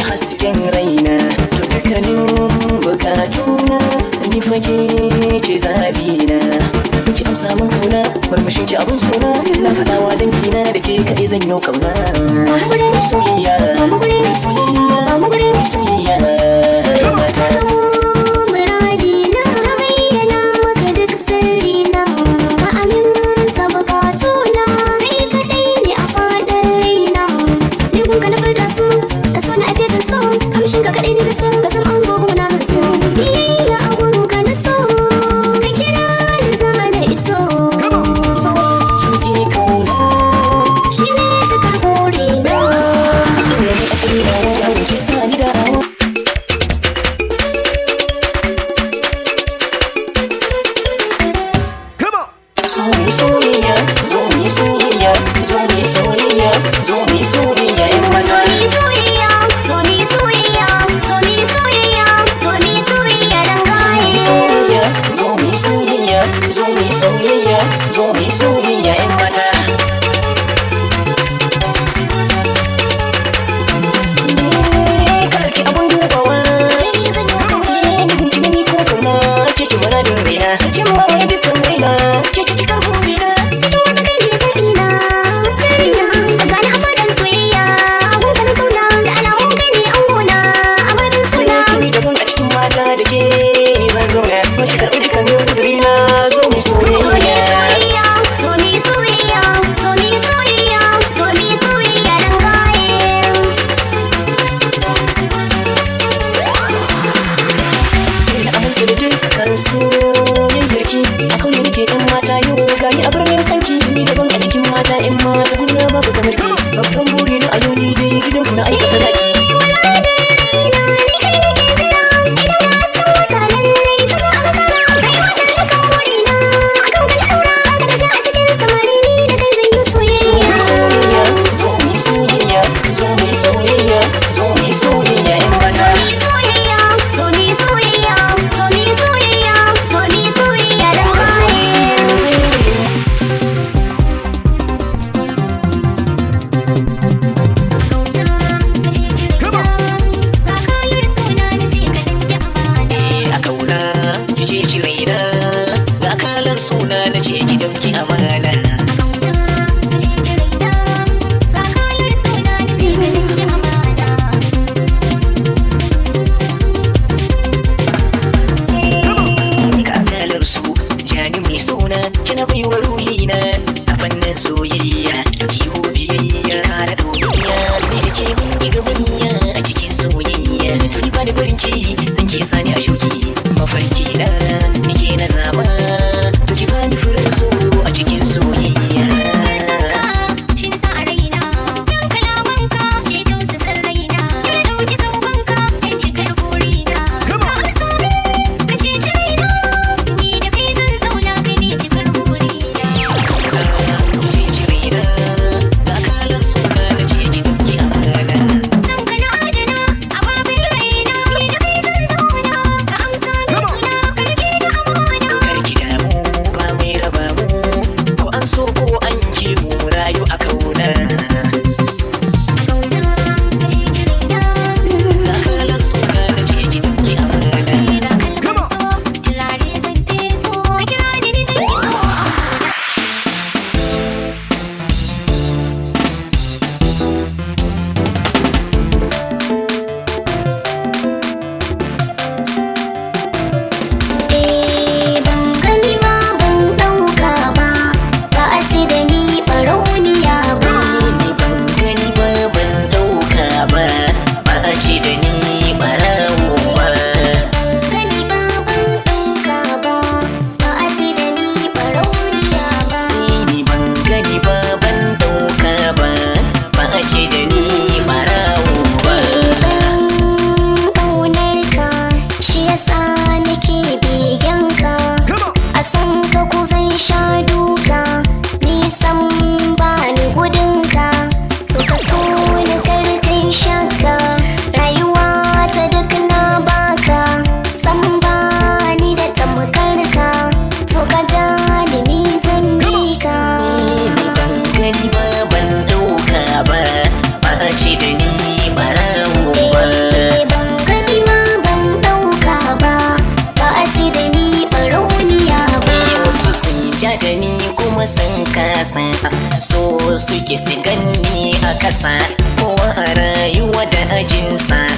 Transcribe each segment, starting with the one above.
Ce hasken raina. To dukkanin bukatuna, ni fake ce zabina. Ki amsa min kauna, murmushin ki abun sona. Na faɗawa dangina da ke kaɗai zan yi kauna. Soyayya, soyayya, soyayya mata. Muradina, bayyana maka duk sirrina, ka aminta bukatuna, kai kaɗai ne a fadar raina. Ni gunka na furta su, ka so na afetin so, kamshin ka kaɗai ne da so, ka san an gobe na so. Biyayya a gunka na so, ka kira ni za na iso. Sarki kauna. Shi ne cikar burina. Soyayya ake yi.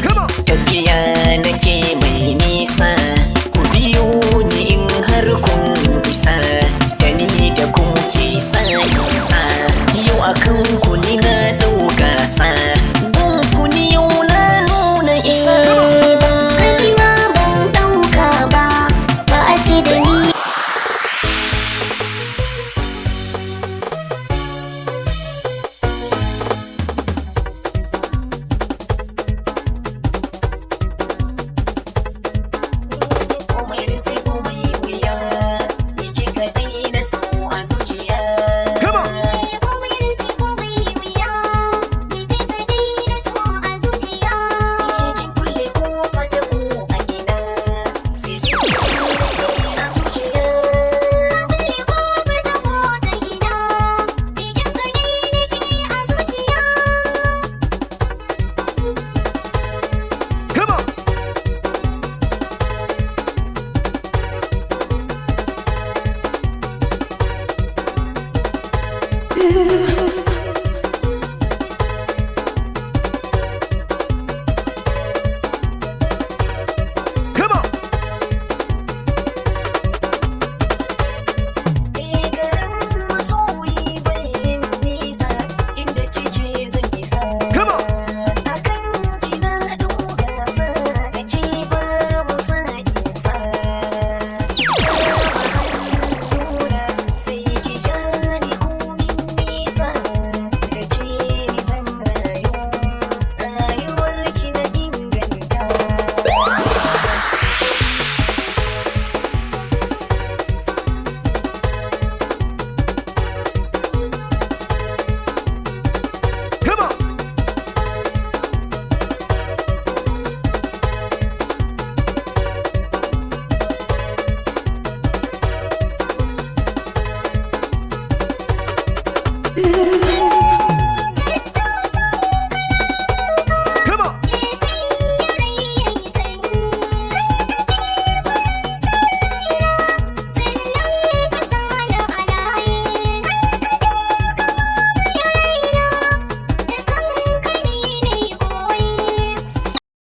Tafiya.